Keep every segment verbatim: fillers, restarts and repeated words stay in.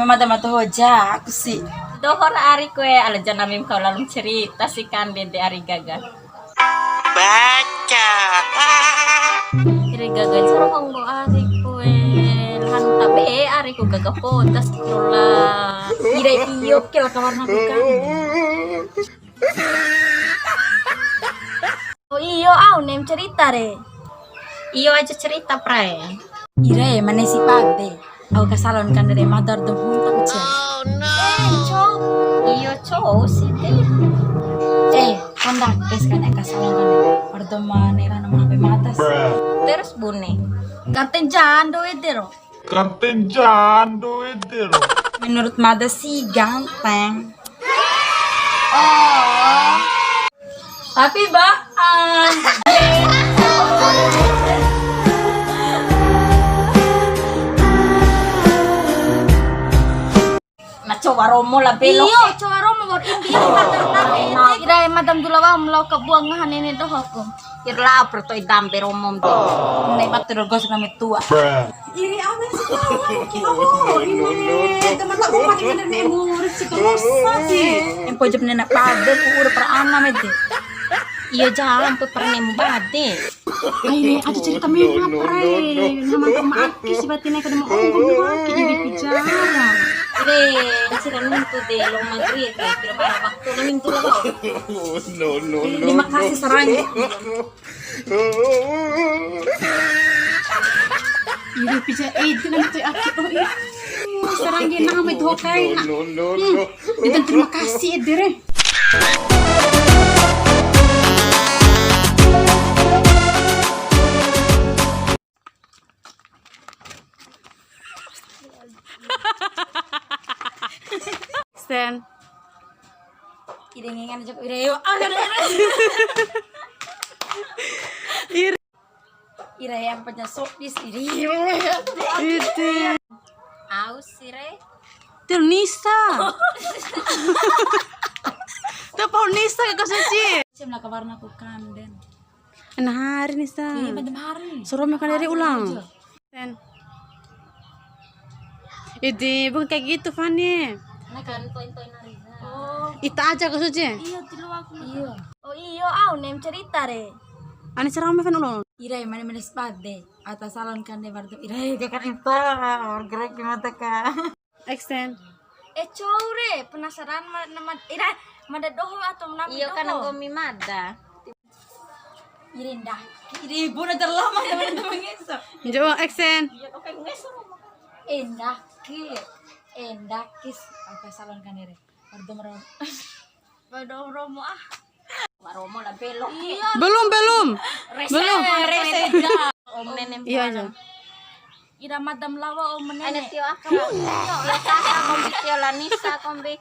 Mada mada hoja aku si. Dohor ari kue ala janamim kau lalu cerita si kan dede ari gaga. Baca. Ire gaga cerong bo ari kue. Lahan tabe ari ku gaga poda, astagfirullah. Ire iyo ke la kawarna ku kan. Oh iyo, au nem cerita re. Iyo aja cerita, Prae. Ire, mane si pade. Au kasalon kan re madar dum hunta uce. Eh, cou. Iyo, cou si de. Eh, kanda kes kan kasalon kan. Ordo mane rano mape matas. Terus bune. Kanten jando edero. Kanten jando edero. Menurut mada sih ganteng. Oh. Tapi baan. Na cowa romo la belo. Iyo, cowa romo wa'ur imbi, imbi mater nami. Ira e madam dula wa'u ma lao kabua ngaha nene doho ku. Ir lao pertoi dambe romo mbe. Ne'e batu do gosok nami tua. Iri awe si tahu ki awo. Ine, teman tak umat ini ne'e murid si kemusa si. Empo jep nena pader ku ura per ana mede. Iyo jalan tu per nemu bade. Aine, aja cerita mena, Prai. Nama ke ma ake si batin ake, nama onggo dua ake, ini bicara. Ire, cerita nuntu de, lo maghrib, kira bara waktu, na mintu lo. No, no, no, terima kasih, sarang. Ini bicara, eh, itu nanti ake, oh, iya. Sarang dia nama itu hokai, nak. No, no, no, no. Ita terima kasih, ede re. Sten. Ire ngengan aja, ire yo. Ah, ada, ada. Ire. Ira yang punya sopis ini. Iti. Aus sire. Til Nisa. Tuh pau Nisa ke suci. Cem lah kabar aku kanden. Enak hari Nisa. Iya, mantap hari. Suruh makan dari ulang. Aja. Ten. Iti bukan kayak gitu, Fani. Nah, kan poin-poin Ariza. Oh. Ita aja ke suci. Iya, tilu aku. Iya. Oh, iya, au nem cerita re. Ani cerama Fan ulang. Ira mane mane spade. Ata salon kan de bardo. Ira ke kan ita. Bergerak gimana ka? Extend. Eh, cou re, penasaran ma-, nama ira mada doho atau nama doho? Iya kan nggomi mada. Ira ndah. Ira bona terlama ya teman-teman ngeso. Jo, extend. Iya, oke, ngeso. Endah ke. Endah kis. Ata salon kan re. Bardo mero. Bardo romo ah. Romo la belo. Iya. Belum, belum. Rese, belum. Rese. Om nene. Iya, iya. Ira madam lawa om nene. Ana tio aka. Tio aka kombi, tio la Nisa kombi.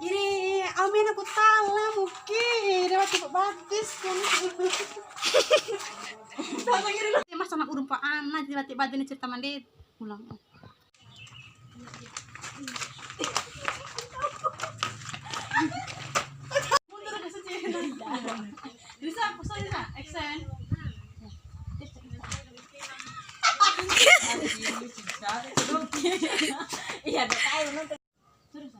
Iri, amin aku tala mungkin. Iri waktu batis kan. Masa nak urupa ana, jadi batin cerita mandi. Ulang. Iya, ada kain nonton. Terus.